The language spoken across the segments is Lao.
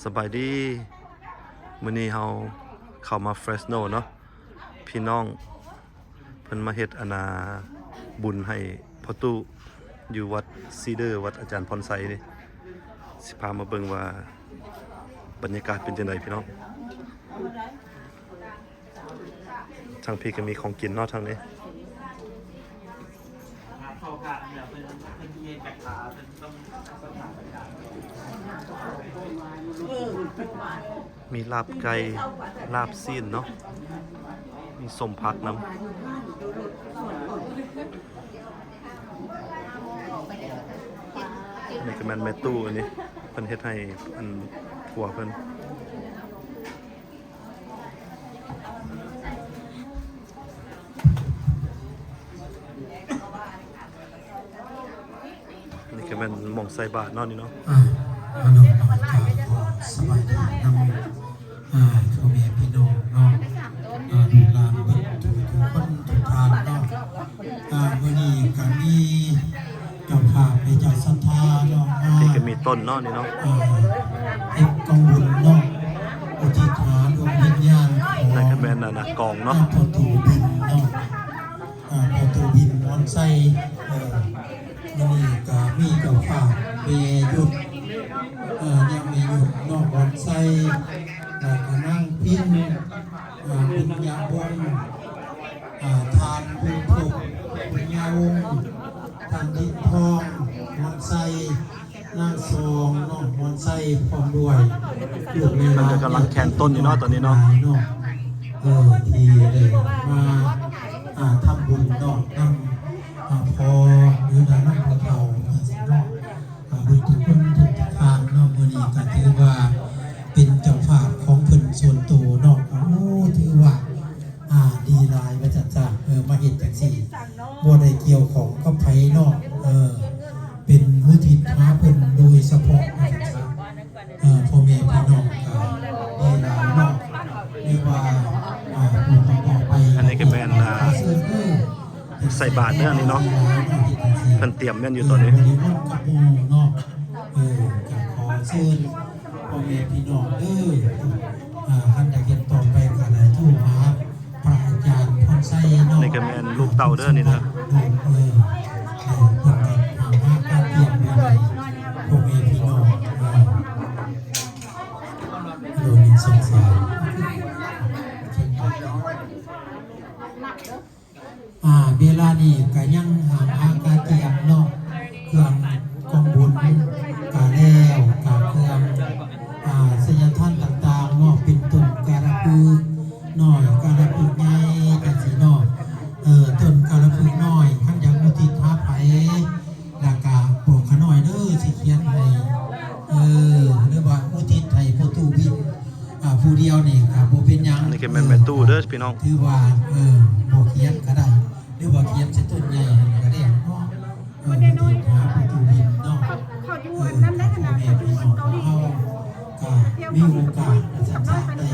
ສະບາຍດີ ມື້ນີ້ເຮົາເຂົ້າມາເຟຣສໂນເນາະ ພີ່ນ້ອງ ເພິ່ນມາເຮັດອັນນ່າ ບຸນໃຫ້ພໍ່ຕູ້ຢູ່ວັດຊີເດີ ວັດອາຈານພອນໄຊນີ້ ຊິພາມາເບິ່ງວ່າບັນຍາກາດເປັນຈັ່ງໃດພີ່ນ້ອງ. ທາງພີ້ກໍມີຂອງກິນເນາະ ທາງນີ້ ມີລາບໄກ່ ລາບຊີ້ນເນາະ ມີສົ້ມຜັກນຳ. ນີ້ກໍແມ່ນແມ່ຕູ້ ອັນນີ້ເພິ່ນເຮັດໃຫ້ອັນຜົວເພິ່ນ. ນີ້ກໍແມ່ນໝ່ອງໃສ່ບາດເນາະ ນີ້ເນາະ. ອ່າ ເນາະ ກໍສະບາຍດີນຳ ອ່າ ພໍ່ແມ່ພີ່ນ້ອງເນາະ ອ່າ ລູກຫຼານເບິດທຸກໆຄົນທຸກທ່ານເນາະ. ອ່າ ມື້ນີ້ກໍມີເຈົ້າພາບແມ່ເຈົ້າສັດທາເນາະ ມາ ທີ່ກໍມີຕົ້ນເນາະ ນີ້ເນາະ ອ່າ ເຮັດກອງບຸນເນາະ ອຸທິດຫາດວງວິນຍານຂອງ ນັ້ນກໍແມ່ນອັນນ່າ ກອງເນາະ ອ່າ ພໍ່ຕູ້ບິນເນາະ ອ່າ ພໍ່ຕູ້ບິນ ອອນໄຊ. ເອີ ມື້ນີ້ກໍມີເຈົ້າພາບແມ່ຢຸດ ເອີ ຍາແມ່ຢຸດ ນ້ອງອອນໄຊ ແລ້ວກໍນາງພິນ ອ່າ ບຸນຍາວົງ ອ່າ ທ່ານບຸນທົບ ບຸນຍາວົງ ທ່ານດິນທອງ ອອນໄຊ ນາງສອງ ນ້ອງ ມ່ວນໄຊ ພ້ອມດ້ວຍລູກແມ່ຫຼານ ເພິ່ນກໍກຳລັງແຂນຕົ້ນຢູ່ເນາະ ຕອນນີ້ເນາະ ເອີ ທີ່ໄດ້ມາ ອ່າ ທຳບຸນເນາະ ນຳ ອ່າ ພໍ່ ຫຼືວ່ານຳພໍ່ເຖົ້າຈັ່ງຊີ້ເນາະ ອ່າ ເບິດທຸກຄົນທຸກທ່ານເນາະ. ມື້ນີ້ກໍຖືວ່າເປັນເຈົ້າພາບຂອງເພິ່ນສ່ວນໂຕເນາະ ກໍ ໂອ້ ຖືວ່າ ອ່າ ດີຫຼາຍວ່າຊັ້ນຊະ ເອີ ມາເຮັດຈັ່ງຊີ້ ບໍ່ໄດ້ກ່ຽວຂ້ອງກັບໃຜເນາະ ເອີ ເປັນອຸທິດຫາເພິ່ນໂດຍສະເພາະວ່າຊັ້ນຊະ ເອີ ພໍ່ແມ່ພີ່ນ້ອງກໍດີຫຼາຍເນາະ ຫຼືວ່າ ອ່າ ຜູ້ຕໍ່ໆໄປ. ອັນນີ້ກໍແມ່ນ ອ່າ ໃສ່ບາດເດີ ອັນນີ້ເນາະ ເພິ່ນຕຽມແມ່ນຢູ່ຕອນນີ້ ເອີ ກໍຂໍເຊີນ ພໍ່ແມ່ພີ່ນ້ອງເດີ ອ່າ ຄັນຢາກເຮັດຕໍ່ໄປກໍໃຫ້ໂທຫາພະອາຈານພອນໄຊເນາະ ນີ້ກໍແມ່ນລູກເຕົ້າເດີ ນີ້ນະ ເອີ ເອີ ເພິ່ນກໍຫາການຕຽມຢູ່ໃຫ້ພໍ່ແມ່ພີ່ນ້ອງ ເອີ ໂດຍໜຶ່ງ ສອງ ສາມ ອ່າ ເວລານີ້ກະຍັງຫາ ຫາກະກຽມເນາະ ເຄື່ອງກອງບຸນກະແລ້ວ ກະເຄື່ອງ ອ່າ ໄສຍະທານຕ່າງໆເນາະ ເປັນຕົ້ນກາລະພຶກນ້ອຍ ກາລະພຶກໃຫຍ່ ຈັ່ງຊີ້ເນາະ ເອີ ຕົ້ນກາລະພຶກນ້ອຍ ຄັນຢາກອຸທິດຫາໃຜ ແລ້ວກະບອກຂ້ານ້ອຍເດີ ຊິຂຽນໃຫ້ ເອີ ຫຼືວ່າອຸທິດໃຫ້ພໍ່ຕູ້ບິນ ອ່າ ຜູ້ດຽວນີ້ກໍບໍ່ເປັນຫຍັງ ອັນນີ້ກໍແມ່ນແມ່ຕູ້ເດີພີ່ນ້ອງ ຖືວ່າ ເອີ ບໍ່ຂຽນກໍໄດ້ ຫຼືວ່າຂຽນໃສ່ຕົ້ນໃຫຍ່ຫັ້ນກໍໄດ້ເນາະ ເອີ ທີ່ຫາປະຕູດິນເນາະ ເອີ ກໍພໍ່ແມ່ພີ່ນ້ອງຂອງເຮົາກໍມີໂອກາດ ປະຊາຊົນໄດ້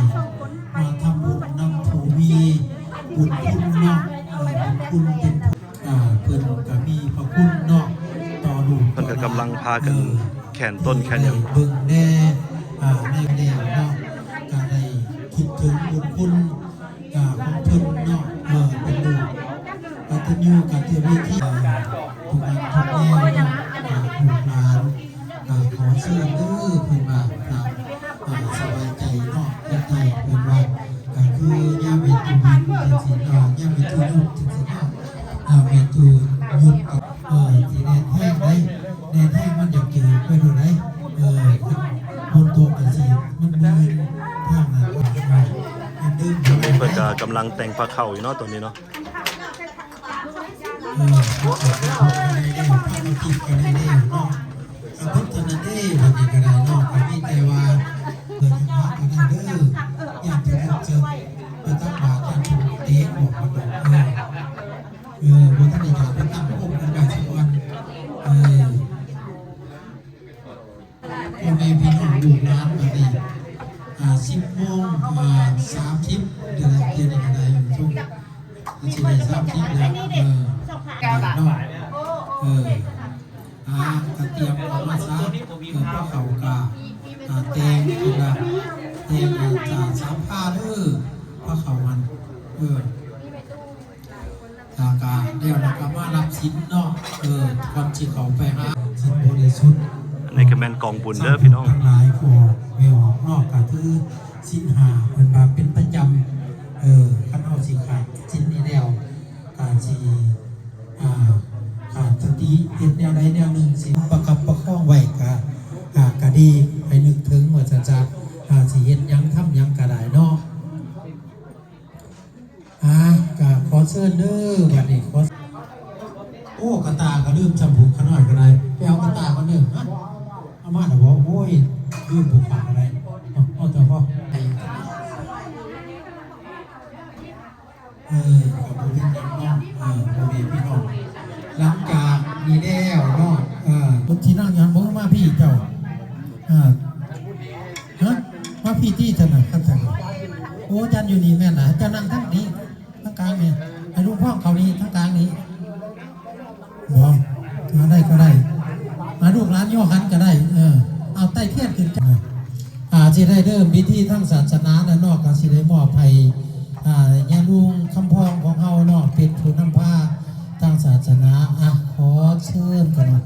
ມາທຳບຸນນຳຜູ້ມີບຸນຄຸນເນາະ ເອີ ບຸນຄຸນເປັນ ອ່າ ເພິ່ນກໍມີພະຄຸນເນາະ ຕໍ່ລູກ ເພິ່ນກໍກຳລັງພາກັນ ເອີ ແຂນຕົ້ນແຂນຫຍັງ ເບິ່ງແດ່ ອ່າ ໃນແນວເນາະ ກໍໄດ້ຄິດເຖິງບຸນຄຸນ ອ່າ ຂອງເພິ່ນເນາະ ເອີ ເປັນລູກກະຕັນຍູກະຕະເວທີ ອ່າ ທຸກອັນທຸກແນວເນາະ ອ່າ ລູກຫຼານ ອ່າ ຂໍເຊີນເດີ ເພິ່ນວ່າ ອ່າ ອ່າ ສະບາຍໃຈເນາະ ຢາກໄດ້ ເພິ່ນວ່າ ກໍຄືຍາມເຮັດຢູ່ດິນຈັ່ງຊີ້ເນາະ ຍາມເຮັດຢູ່ຍຸດຈັ່ງຊີ້ເນາະ ອ່າ ແມ່ນຢູ່ຍຸດ ເອີ ທີ່ແໜ້ນແຮງໄດ໋ ແໜ້ນແຮງມັນຢາກເຈີໄປໂດນໄດ໋ ເອີ ຝົນຕົກຈັ່ງຊີ້ ມັນມື່ນທາງນັ້ນ ເພິ່ນກໍກຳລັງແຕ່ງພາເຂົ້າຢູ່ເນາະ ຕອນນີ້ເນາະ ເອີ ພາເຂົ້າກໍໄດ້ແລ້ວ ພາເຂົ້າຈິບກໍໄດ້ແລ້ວເນາະ ກໍເບິດເທົ່ານັ້ນເດ້ ບັດນີ້ກໍໄດ້ເນາະ ກໍມີແຕ່ວ່າ ເອີ ຍັງຫາກໍໄດ້ເດີ ຢ້ານຖືກເຈີ ໄປຕັກບາດ ຢ້ານຖືກເຕະອອກ ເອີ ເອີ ບໍ່ທັນໄດ້ຢາກໄປຕັ້ງໂຮມກັນໄວ້ຊະກ່ອນ ເອີ ພໍ່ແມ່ພີ່ນ້ອງລູກຫຼານບັດນີ້ ອ່າ ສິບໂມງ ອ່າ ສາມສິບ ດຽວລະ ດຽວນີ້ກໍໄດ້ ມັນຊິໄດ້ສາມສິບແລ້ວ ເອີ ເນາະ ເອີ ອ່າ ກະຕຽມເຂົ້າມາຊະ ເອີ ພວກເຂົາກະ ອ່າ ແຕ່ງ ເອີ ສາມພາເດີ ພາເຂົ້າຫັ້ນ ເອີ ແລ້ວກະ ແລ້ວລະກະມາຮັບສິນເນາະ ເອີ ກ່ອນຊິເຂົ້າໄປຫາສິນບໍລິສຸດ. ອັນນີ້ກະແມ່ນກອງບຸນເດີພີ່ນ້ອງ ທັງຫຼາຍ ພໍ່ແມ່ອອກເນາະ ກະຖືສິນຫ້າເພິ່ນວ່າເປັນປະຈຳ ເອີ ຄັນເຮົາຊິຂາດສິນນີ້ແລ້ວ ກະຊິ ອ່າ ຂາດສະຕິ ເຮັດແນວໃດແນວໜຶ່ງ ຊິປະຄັບປະຄອງໄວ້ກະ ອ່າ ກະດີ ໃຫ້ນຶກເຖິງວ່າຊັ້ນຊະ ອ່າ ຊິເຮັດຫຍັງທຳຫຍັງກະໄດ້ເນາະ. ອ່າ ກະຂໍເຊີນເດີ ບາດນີ້ຂໍ ໂອ້ ກະຕ່າກະລືມຊຳ ຜູກຂະນ້ອຍກະໄດ້ ໄປເອົາກະຕ່າກ່ອນເດີ ເອົາມາແລ້ວບໍ່? ໂອ້ຍ ລືມຜູກຂາກະໄດ້ ເອົາ ເອົາແຕ່ພໍ ເອີ ກະບໍ່ເປັນຫຍັງເນາະ ເອີ ພໍ່ແມ່ພີ່ນ້ອງ ຫຼັງຈາກນີ້ແລ້ວເນາະ ເອີ ຄົນທີ່ນັ່ງຢູ່ຫັ້ນບໍ່ມາພີ້ເຈົ້າ ເອີ ຮະ ມາພີ້ຕິ ຊັ້ນນະ ຄັນຊັ້ນ ໂອ້ ຈັນຢູ່ນີ້ແມ່ນລະ ເຈົ້ານັ່ງທາງນີ້ ທາງກາງນີ້ ໃຫ້ລຸງພອງເຂົ້ານີ້ ທາງກາງນີ້ ບໍ່ ມາໄດ້ກະໄດ້ ມາລູກຫຼານໂຍຫັນກະໄດ້ ເອີ ເອົາໄຕ້ທຽນຂຶ້ນ ອ່າ ຊິໄດ້ເລີ່ມພິທີທາງສາສະໜາແລ້ວເນາະ ກະຊິໄດ້ມອບໃຫ້ ອ່າ ຍາລຸງຄຳພອງຂອງເຮົາເນາະ ເປັນຜູ້ນຳພາທາງສາສະໜາ ອ່າ ຂໍເຊີນກ່ອນເນາະ.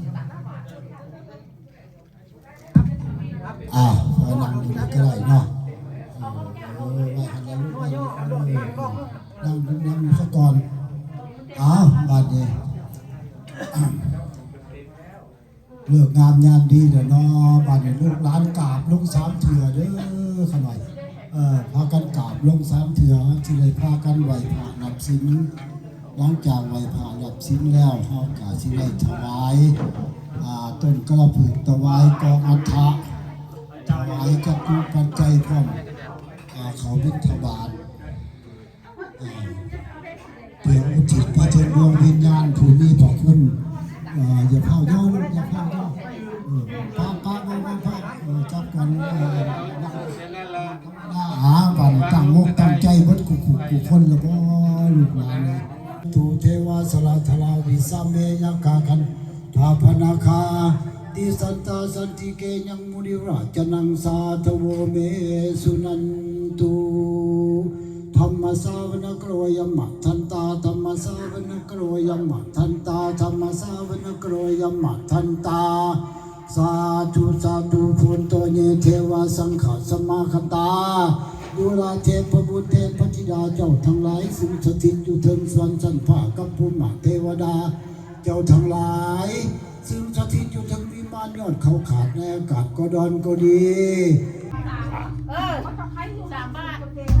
ອ່າ ໄປນັ່ງຢູ່ນີ້ກະໄດ້ເນາະ ເອີ ໄວ້ຫັ້ນລະລູກ ນັ່ງ ນັ່ງຢູ່ສາກ່ອນ ອ້າວ ບາດນີ້ ເລີກງາມຍາມດີແລ້ວເນາະ ບາດນີ້ລູກຫຼານກາບລົງສາມເທື່ອເດີ ຂະນ້ອຍ ເອີ ພາກັນກາບລົງສາມເທື່ອ ຊິໄດ້ພາກັນໄຫວ້ພະຮັບສິນ ຫຼັງຈາກໄຫວ້ພະຮັບສິນແລ້ວ ເຮົາກະຊິໄດ້ຖວາຍ ອ່າ ຕົ້ນກະລະພຶກ ຖວາຍກອງອັດຖະ ຖວາຍຈັກຂຸປັດໄຈພ້ອມ ອ່າ ເຂົ້າບິນທະບາດ ອ່າ ເພື່ອອຸທິດໄປເຖິງດວງວິນຍານຜູ້ມີພະຄຸນ ເອີ ຢ່າຟ້າວຍໍລູກ ຢ່າຟ້າວຍໍ ເອີ ປະ ປະ ປະ ປະ ເອີ ຈັບກ່ອນ ເອີ ອ່າ ບາດນີ້ຕັ້ງອົກຕັ້ງໃຈເບິດ ທຸກໆຄົນລະບໍ ລູກຫຼານເອີຍ ຕຸເທວາສະລາທະລາວິສາເມ ຍັກຂາຄັນທາພະນາຄາ ຕິສັນຕາສັນຕິເກ ຍັງມຸນິວະຣາຊະນັງ ສາທະໂວ ເມ ສຸນັນຕຸ ທຳມະສາວະນະກະໂລ ອາຍະມະທັນຕາ ທຳມະສາວະນະກະໂລ ອາຍະມະທັນຕາ ທຳມະສາວະນະກະໂລ ອາຍະມະທັນຕາ ສາທຸ ສາທຸ ໂພນໂຕ ເຍ ເທວາ ສັງຄະ ສະມາຄະຕາ ດູລາເທບະບຸດເທບະທິດາເຈົ້າທັງຫຼາຍ ຊຶ່ງສະຖິດຢູ່ເທິງສວນຊັ້ນຟ້າ ກັບພູມມະເທວະດາເຈົ້າທັງຫຼາຍ ຊຶ່ງສະຖິດຢູ່ເທິງວິມານຍອດເຂົາຂາດໃນອາກາດກໍດອນກໍດີ ເອີ ສາມບາດ ໄປ ສ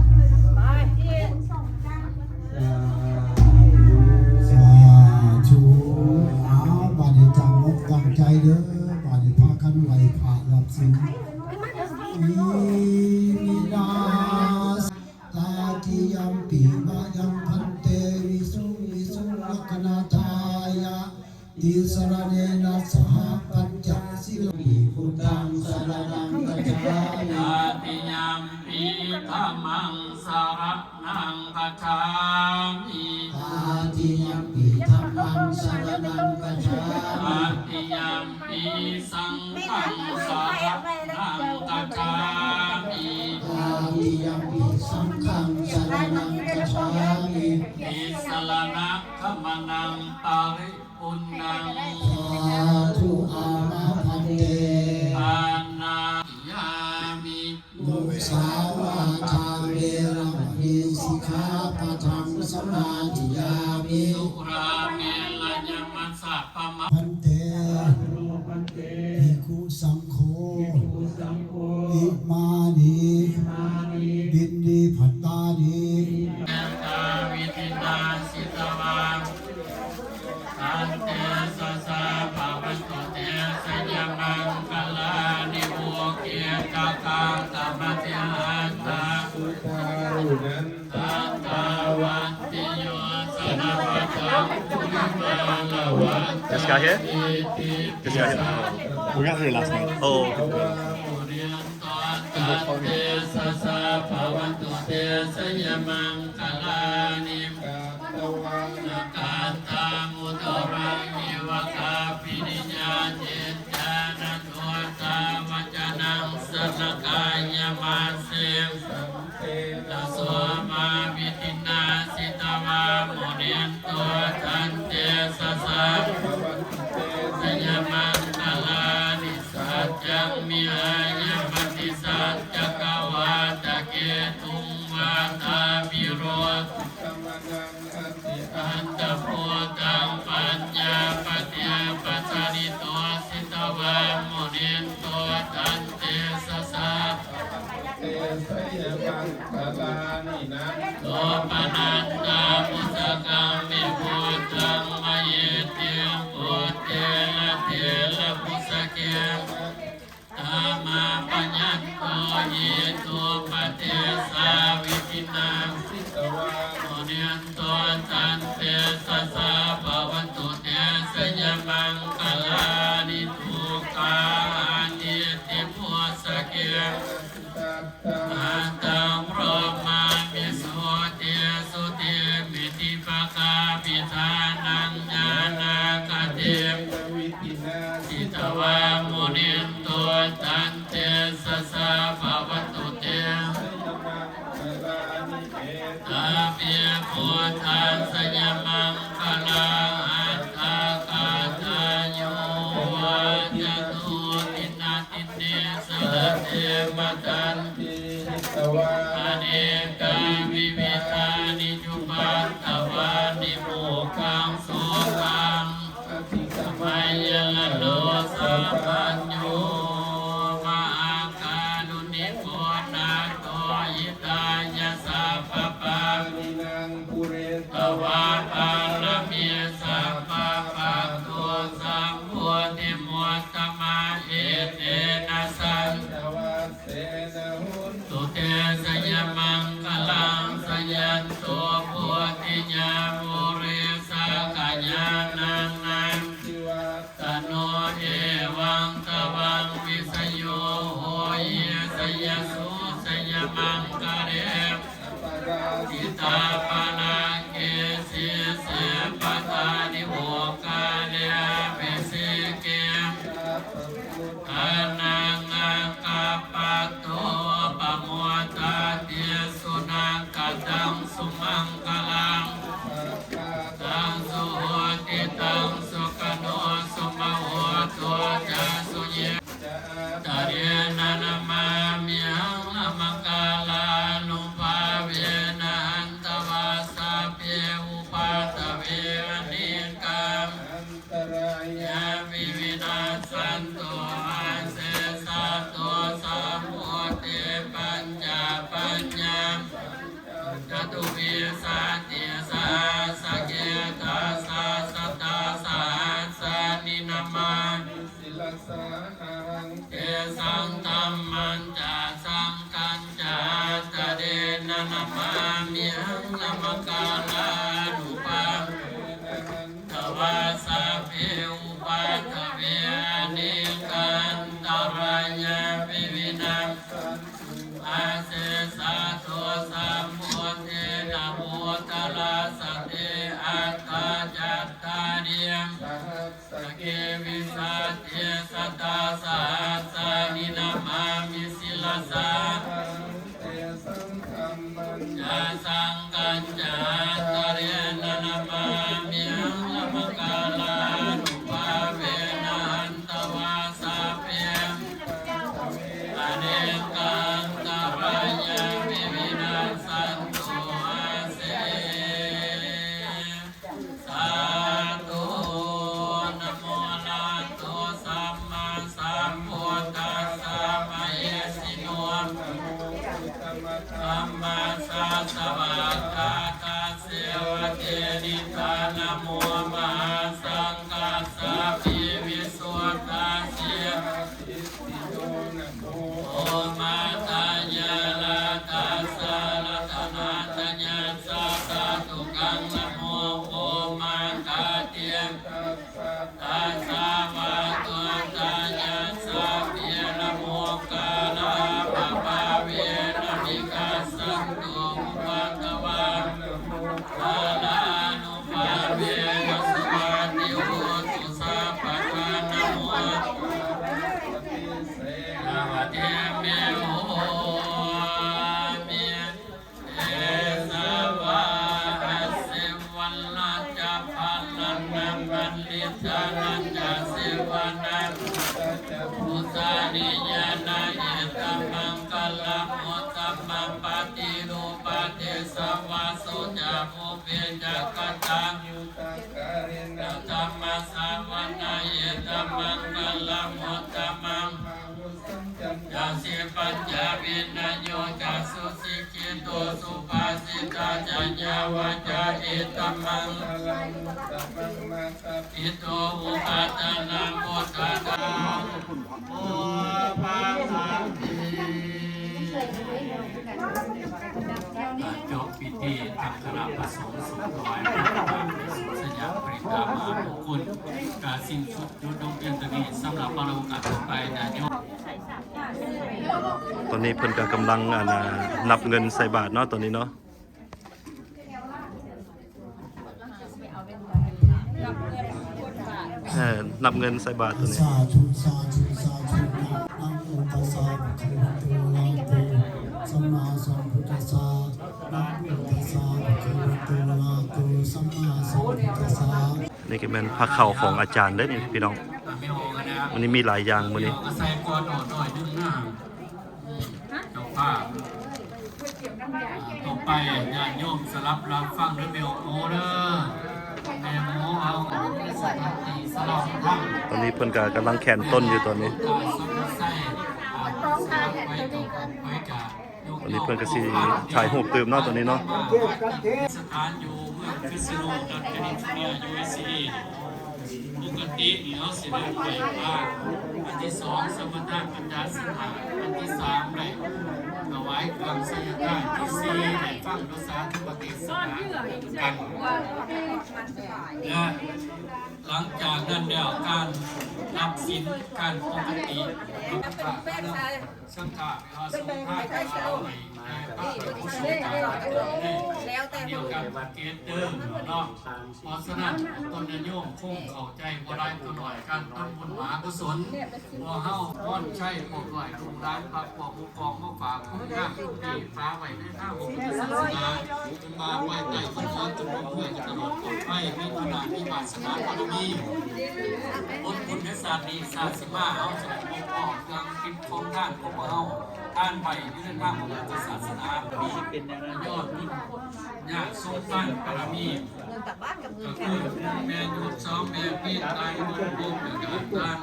າທຸ ສາທຸ ເອົາ ບາດນີ້ຕັ້ງອົກຕັ້ງໃຈເດີ ບາດນີ້ພາກັນໄຫວ້ພະຮັບສິນ ອິມິນາ ຕາຕິຍຳປິ ມະຍັງ ພັນເຕ ວິສຸງ ວິສຸງ ລັກຂະນາທາຍະ ຕິສະລະເນນະ ສະຫະ ປັນຈະ ສິລະ ຕິ ພຸດທັງ ສະລະນັງ ຄັດສາມິ ຕາຕິຍຳປິ ທຳມັງ ສະລະນັງ ຄັດສາມິ ຕາຕິຍຳປິ ທຳມັງ ສະລະນັງ ຄັດສາມິ ຕາຕິຍຳປິ ສັງຄັງ ສະລະນັງ ຄັດສາມິ ຕາຕິຍຳປິ ສັງຄັງ ສະລະນັງ ຄັດສາມິ ຕິສະລະນະ ຄະມະນັງ ປະລິປຸນນັງ ສາທຸ ອາມາ ພັນເຕ ປານາຕິຍາມິ ມຸສາວາທາ ເວລະມະນີ ສິກຂາປະທັງ ສະມາທິຍາມິ ສຸລາເມລະຍະມັດສະປະມາ ພັນເຕ ສາທຸ ພັນເຕ ພິກຂຸສັງໂຄ ພິກຂຸສັງໂຄ ອິມານິ ອິມານິ ບິນດີພັດຕານິ ເມຕຕາວິທິຕາ ສິດຕະວາ ທັນເຕຊະສາ ພະວັນຕຸເຕ ໄຊຍະມັງຄະລານິ ໂອເຄ ຈັກຂັງ ກະມະຕິຫັດຖາ ສຸທາລຸນັນ ທັດຖາວັດຕິໂຍ ສະນະປະທັງ ກຸລິມາລະວັດ This guy here? This guy here? We got here last night. Oh, okay. ຕັນເຕຊະສາ ພະວັນຕຸເຕ ໄຊຍະມັງຄະລານິ ກາຕະວັງ ນະກາຕາ ມຸດຕະລັງ ເອວະກາປິນິຍາ ຈິດຕານະໂທ ສາວັດຈະນັງ ສະນະກາ ຍະມະເສນ ສະເທນະ ໂສມະວິທິນາ ຈິດຕະວາ ມຸນິນໂຕ ຕັນເຕຊະສາ ພະວັນຕຸເຕ ຊະຍະມັງຄະລານິ ສັດຈັງ ມີອາຍະປະຕິສັດ ຈັກກະວາຕະເກຕຸງ ວາຕາພິໂຣດ ອັນຕະພູຕັງ ປັນຍາປະເທ ປັດສະລິໂຕ ຈິດຕະວາ ມຸນິນໂຕ ຕັນເຕຊະສາ ພະວັນຕຸເຕ ຊະຍະມັງຄະລານິ ນັນໂຕ ປະນັນຕະມຸດສະກັງ ວິວຸດທັງ ມະຫິດທິງ ປຸດເຖລະເຖລະບຸດສະເກ ທາມາພະຍັນໂຕ ອິໂຕປະເທສາ ວິທິນາ ຈິດຕະວາ ມຸນິນໂຕ ຕັນເຕຊະສາ ພະວັນຕຸເຕ ຊະຍະມັງຄະລານິ ທຸກຂາອະນິດທິມຸດສະເກ ອັດຕະງພຣອມມາພິສຸດທິ ສຸດທິມິດທິປະກາພິທານັງ ຍານາກະຕິ ວິທິນາ ຈິດຕະວາ ມຸນິນໂຕ ຕັນເຕຊະສາ ພະວັນຕຸເຕ ຊະຍະມັງຄະລານິ ເອຕາພິພຸດທັງ ຊະຍະມັງຄະລັງ ອັດຖະກະຖາຍຸ ວັດຈະຕຸ ທິນນະທິນເນ ສະລະເທມະຕັນຕິ ຫິຕະວາ ອະເນກາວິວິທານິ ຈຸປັດຕະວານິ ໂພຄັງສຸຂັງ ອະພິສະໄໝຍະລະໂລ ສັບພັນໂຍ ມະຫາກາລຸນິໂກ ນາໂຕ ຫິຕາຍະ ສັບພະປານີນັງ ປູເຣ ຕະວາ ປາລະມີ ສັບພະ ປັດໂທ ສຳໂພທິມຸດຕະມະ ເອເຕນະ ສັນ ທະວັດເສນະ ໂຫຕຸເຕ ຊະຍະມັງຄະລັງ ຊະຍັນໂຕ ໂພທິຍາ ປູເຣ ສັກກະຍານັງ ນັນທິວັດຕະໂນ ເອວັງຕະວັງ ວິຊະໂຍ ໂຫຫິ ຊະຍະສຸ ຊະຍະມັງຄະເລ ອະປະລາຈິຕາ ພະລັງເກ ສີເສ ປະທານິ ໂອກາເລ ອະພິເສເກ ສັບພະພຸດທານັງ ອາກາປະໂຕ ປະໂມທາຕິ ສຸນັກຂະຕັງ ສຸມັງຄະລັງ ສຸພະຄາຕັງ ສຸໂຫຕິຕັງ ສຸຂະໂນ ສຸມະໂຫຕຸ ຈະສຸຍິງ ຈະ ອາຕະເຣນະ ນະມາມິຫັງ ນະມະກາລານຸພາເວນະ ຫັນຕະວາສັບເພ ອຸປັດທະເວ ອະເນກາ ອັນຕະລາຍາ ວິວິນັດສັນຕຸ ອາເສສະໂຕ ສະມຸດເທ ປັນຈະປັນຍາ ຈະຕຸວິສະຕິສະຫັດສະເກ ທັດສະ ສັດຕະສະຫັດສານິ ນະມາມິ ສິລະສາ ອະຫັງ ເຕສັງ ທຳມັນຈະ ສັງຄັນຈະ ອັດຕະເຣນະ ນະມາມິຫັງ ນະມະກາລານຸພາເວນະ ຫັນຕະວາສັບເພ ອຸປັດທະເວ ອະເນກາ ອັນຕະລາຍາ ວິວິນັດສັນຕຸ ອາເສສະໂຕ ສຳພຸດເທນະ ໂພທະລາສະເຕ ອັດຖະຈັດຕາລິ ສະຫັດສະເກ ວິສະຕິ ສັດຕະສະຫັດສານິ ນະມາມິ ສິລະສາ ອະຫັງ ເຕສັງ ທຳມັນຈະ ສັງຄັນຈະ ອັດຕະເຣນະ ນະມາມິຫັງ ນະມະກາລານຸພາເວນະ ຫັນຕະວາສັບເພ ອະເນກາ ອັນຕະລາຍາ ວິວິນັດສັນຕຸ ອາເສ ສາທຸ ນະໂມອະລະຫະໂຕ ສຳມາສຳພຸດທັດສະ ມະເຫສີໂນ ທຳມະສະສະວາກາທາ ເສວະເທນິທາ ນະໂມມະຫາສັງຄັດສະ ປີວິສຸດທັດສິ ໂອມາທະຍາລະທັດສະ ລັດຕະນະຕະຍັດສະ ທາຕຸກັງ ນະໂມ ໂອມາຄະຕິ ທັດສະ ທັດສະ ວະຕຸຕະຍັດສະ ເພລະໂມກາລະ ອະພະພາເວນະ ວິກັດສັນຕຸ ອຸປັດຕະວາ ນະໂມ ອາລານຸພ ປັນຍາວິນະໂຍຈາສຸສິກຂິໂຕ ສຸພາສິຕາຈາຍາວາຈາ ເອຕັມມັງຄະລັງ ອຸຕະມັງມາຕະປິໂຕ ອຸປາທານາພຸດທາທາ ໂອພະຄະຕິ. ຈົບພິທີ ທາງຄະນະພະສົງສົງຖວາຍພະທານ ສະຍາມປະລິນຍາມະຫາມຸງຄຸນ ກະສິ້ນສຸດ ຢຸດລົງພຽງເທົ່ານີ້ ສຳລັບໂອກາດຕໍ່ໄປ ຍາດໂຍມ ຕອນນີ້ເພິ່ນກໍກຳລັງ ອັນນ່າ ນັບເງິນໃສ່ບາດເນາະ ຕອນນີ້ເນາະ ເອີ ນັບເງິນໃສ່ບາດຕົວນີ້ ສາທຸ ສາທຸ ສາທຸ ນະໂມຕັດສະ ພະຄະວະໂຕ ອະລະຫະໂຕ ສຳມາສຳພຸດທັດສະ ນະໂມຕັດສະ ພະຄະວະໂຕ ອະລະຫະໂຕ ສຳມາສຳພຸດທັດສະ. ນີ້ກໍແມ່ນພາເຂົ້າຂອງອາຈານເດ້ນີ້ພີ່ນ້ອງ ມື້ນີ້ມີຫຼາຍຢ່າງມື້ນີ້ ໃສ່ກ່ອນໜ້ອຍໜຶ່ງນະ ເຈົ້າພາບ ຕໍ່ໄປຍາດໂຍມສະຫຼັບຮັບຟັງເດີ ແມ່ໂອເດີ ແມ່ໂອເອົາສະຖານທີ່ສະຫຼັບທຳ ຕອນນີ້ເພິ່ນກໍກຳລັງແຂນຕົ້ນຢູ່ຕອນນີ້ ຕອນນີ້ເພິ່ນກໍຊິຖ່າຍຮູບຕື່ມເນາະ ຕອນນີ້ເນາະ ສະຖານຢູ່ເມືອງຄາສິໂນ ລັດແຄລິຟອນເນຍ ຢູເອສເອ. ປົກກະຕິນີ້ເຮົາຊິເລີ່ມໄຫວ້ພະ ອັນທີສອງ ສະມະຖະປັນຈະສິກຂາ ອັນທີສາມ ໄດ້ຖວາຍເຄື່ອງໄສຍະທາດ ທີສີ່ ໄດ້ຟັງໂດສາທຸປະເທດສະນາກັນ ແລະ ຫຼັງຈາກນັ້ນແລ້ວ ການຮັບສິນ ການປົກກະຕິ ສັງຄະ ເວລາສົງທານກໍເອົາໄວ້ໃນພະອຸໂບສົດ ແລ້ວແຕ່ດຽວກັນເກດເດີມເນາະ. ເພາະສະນັ້ນ ຕົນຍາດໂຍມຄົງເຂົ້າໃຈບໍ່ຫຼາຍກໍໜ້ອຍ ການທຳບຸນມະຫາກຸສົນ ພວກເຮົາພອນໄຊ ພວກນ້ອຍລູກຫຼານ ພັກພວກໝູ່ກອງ ມາຝາກຄຸນງາມຄຸນດີ ຝາກໄວ້ໃນທາງຂອງພຸດທະສາສະໜາ ເປັນວ່າໄວ້ໃຕ້ຄຸນສອນຕົນເພື່ອຈະຕະຫຼອດປອດໄພ ມີອຳນາດ ມີວາສະນາບາລະມີ ຜົນບຸນໃນຊາດນີ້ຊາດຊິມາ ເຮົາຈະໄດ້ພົບພໍ້ເຄື່ອງທິບຂອງທານຂອງພວກເຮົາ ທານໄວ້ຢູ່ໃນທາງຂອງພຸດທະສາສະໜາ ມີຍອດບຸນຍາດສົງທານບາລະມີ ກໍຄືແມ່ຍູດ ສອງ ແມ່ພິນ ນາຍອຸດົມ ແລ້ວກໍທ່ານ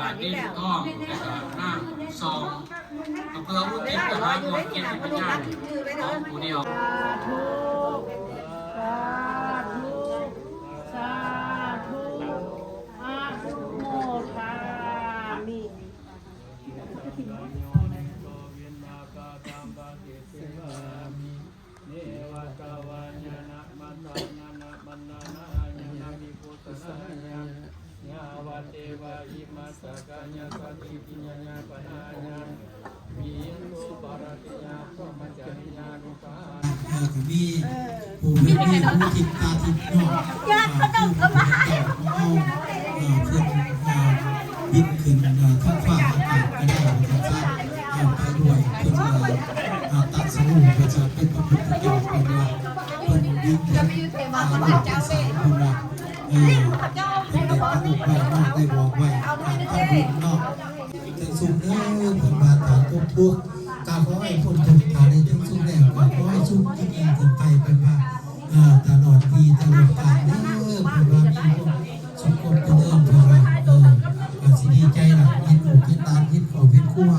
ອາ ດິນທອງ ແລ້ວກໍນາງສອງ ກໍເພື່ອອຸທິດໄປຫາດວງຈິດວິນຍານຂອງຜູ້ດຽວ. ສາທຸ ສາທຸ ສາທຸ ອະນຸໂມທາມິ. ເນວະຕະວາຍະນະມັດຕາຍະນະມັນນານາຍະນະວິປຸດຕະນາຍະ ຍາວະເທວະອິມາສະກະຍະສະຕິຕິຍະຍາປະນາຍະ ວິນໂສປະລະຕິຍາ ພຣະມະຈາຣິຍານຸກາ ເອີ ກໍມີຜູ້ເຫັນດີ ຜູ້ທິດຕາທິດເນາະ ຍາດພະເຈົ້າກໍມາ ເອີ ເອີ ເພິ່ນ ເອີ ບິນຂຶ້ນ ເອີ ທາງຟ້າອາກາດກໍໄດ້ ວ່າຊັ້ນຊະ ເອີ ໄປດ້ວຍເພິ່ນ ເອີ ຕັດສະຮູ້ ວ່າຊັ້ນ ເປັນພະພຸດທະເຈົ້າ ເພິ່ນວ່າ ເພິ່ນບິນຂຶ້ນ ເອີ ໂລກທັງສາມ ເພິ່ນວ່າ ເອີ ເພິ່ນໄດ້ປະນົມໄວ້ເນາະ ໄດ້ບອກໄວ້ ການທຳບຸນເນາະ ເທິງສູງເດີ ເພິ່ນວ່າ ຖ້າຕົກທຸກ ກໍຂໍໃຫ້ພົ້ນທຸກ ຖ້າໄດ້ເທິງສູງແລ້ວ ກໍຂໍໃຫ້ສູງຍິ່ງໆຂຶ້ນໄປ ເພິ່ນວ່າ ເອີ ຕະຫຼອດປີຕະຫຼອດການເດີ ເພິ່ນວ່າ ມີຄວາມສຸກຄວາມຈະເລີນ ເພິ່ນວ່າ ເອີ ກໍຊິດີໃຈລະ ເຫັນລູກເຫັນຫຼານ ເຫັນຄອບເຫັນຄົວ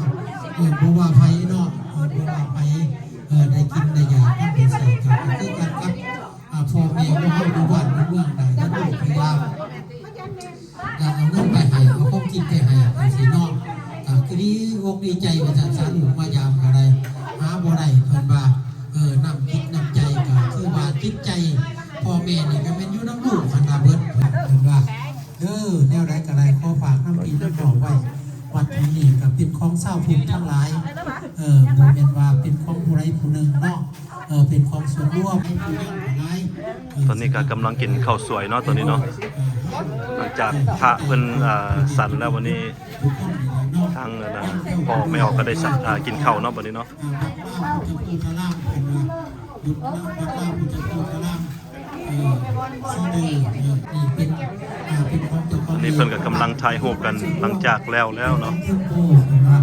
ເອີ ບໍ່ວ່າໃຜເນາະ ເອີ ບໍ່ວ່າໃຜ ເອີ ໄດ້ກິນໄດ້ຢາກ ມັນເປັນສາກະ ກໍຄືກັນກັບ ອາ ພໍ່ແມ່ຂອງເຮົາຢູ່ບ້ານຢູ່ເມືອງໃດກໍລູກພະຍາຍາມ ແລ້ວເອົາເງິນໄປໃຫ້ ເອົາຂອງກິນໄປໃຫ້ ຈັ່ງຊີ້ເນາະ ກໍຄືດີອົກດີໃຈວ່າຊັ້ນຊະ ລູກມາຢາມກໍໄດ້ ຫາບໍ່ໄດ້ ເພິ່ນວ່າ ເອີ ນ້ຳຈິດນ້ຳໃຈ ກໍຄືວ່າຈິດໃຈພໍ່ແມ່ນີ້ກໍແມ່ນຢູ່ນຳລູກຫັ້ນລະເບິດ ເພິ່ນວ່າ ເດີ ແນວໃດກໍໄດ້ ຂໍຝາກນຳພີ່ນຳນ້ອງໄວ້ ວັດແຫ່ງນີ້ກໍເປັນຂອງຊາວພຸດທັງຫຼາຍ ເອີ ບໍ່ແມ່ນວ່າເປັນຂອງຜູ້ໃດຜູ້ໜຶ່ງເນາະ ເອີ ເປັນຂອງສ່ວນລວມ ໃຫ້ຜູ້ຍັງທັງຫຼາຍ ເອີ ຕອນນີ້ກໍກຳລັງກິນເຂົ້າສວຍເນາະ ຕອນນີ້ເນາະ ເອີ ຫຼັງຈາກພະເພິ່ນ ເອີ ສັນແລ້ວ ວັນນີ້ ທາງ ອັນນ່າ ພໍ່ແມ່ອອກກໍໄດ້ສັນ ອາ ກິນເຂົ້າເນາະ ບັດນີ້ເນາະ ອາ ວັດລາວພຸດທະໂພທາລາມ ເພິ່ນວ່າ ຢູ່ວັດລາວພຸດທະໂພທາລາມ ເອີ ຊີເດີ ເອີ ນີ້ເປັນ ອາ ເປັນຂອງເຈົ້າຂອງ ອັນນີ້ເພິ່ນກໍກຳລັງຖ່າຍຮູບກັນ ຫຼັງຈາກແລ້ວແລ້ວເນາະ ເທິງໂພ ເພິ່ນວ່າ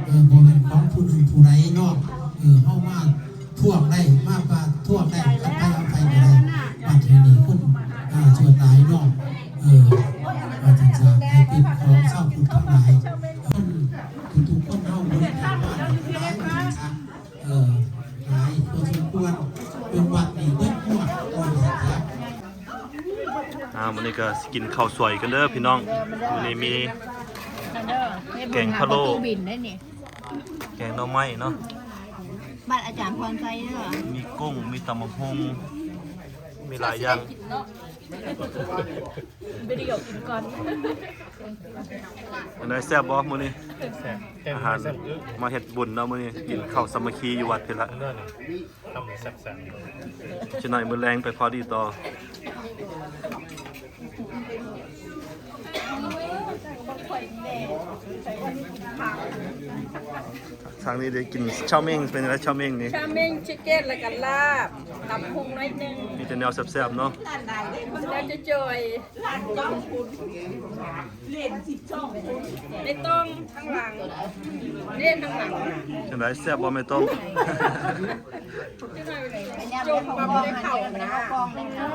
ເອີ ບໍ່ແມ່ນຂອງຜູ້ໜຶ່ງຜູ້ໃດເນາະ ເອີ ເຮົາມາ ທວງໄດ້ ມາປະທ້ວງໄດ້ ກັນໄປເອົາໄປກໍໄດ້ ບັດທີນີ້ຄົນ ເອີ ສ່ວນຫຼາຍເນາະ ເອີ ວ່າຈັ່ງຊັ້ນ ໃຫ້ເປັນຂອງຊາວພຸດທັງຫຼາຍ ຄົນ ທຸກໆຄົນເຮົາບໍລິຈາກມາ ມື້ນີ້ກໍຊິກິນເຂົ້າສວຍກັນເດີພີ່ນ້ອງ. ມື້ນີ້ມີແກງພະໂລ້ ແກງໜໍ່ໄມ້ເນາະ, ບ້ານອາຈານພອນໄຊເດີ, ມີກຸ້ງ ມີຕຳບັກຫຸ່ງ ມີຫຼາຍຢ່າງ. ວິດີໂອກິນກ່ອນ. ອັນໃດແຊບບໍ່ມື້ນີ້? ແຊບ. ອາຫານມາເຮັດບຸນເນາະມື້ນີ້, ກິນເຂົ້າສາມັກຄີຢູ່ວັດພີ້ລະ. ທຳແຊບໆ ຊິໜ້ອຍມື້ແລງໄປພໍດີຕໍ່. ທາງນີ້ໄດ້ກິນເຊົາເມັງ. ເປັນຈັ່ງໃດເຊົາເມັງນີ້? ເຊົາເມັງ ຊິກເກັນ ແລ້ວກໍລາບ ຕຳຫຸ່ງໜ້ອຍໜຶ່ງ. ມີແຕ່ແນວແຊບໆເນາະ. ແລ້ວຈະຈ່ອຍ ໄດ້ຕ້ອງທາງຫຼັງ ເດ້ທາງຫຼັງ. ຈັ່ງໃດແຊບບໍ່ແມ່ຕ້ອງ? ຈົມມາບໍ່ໄດ້ເຂົ້ານະ.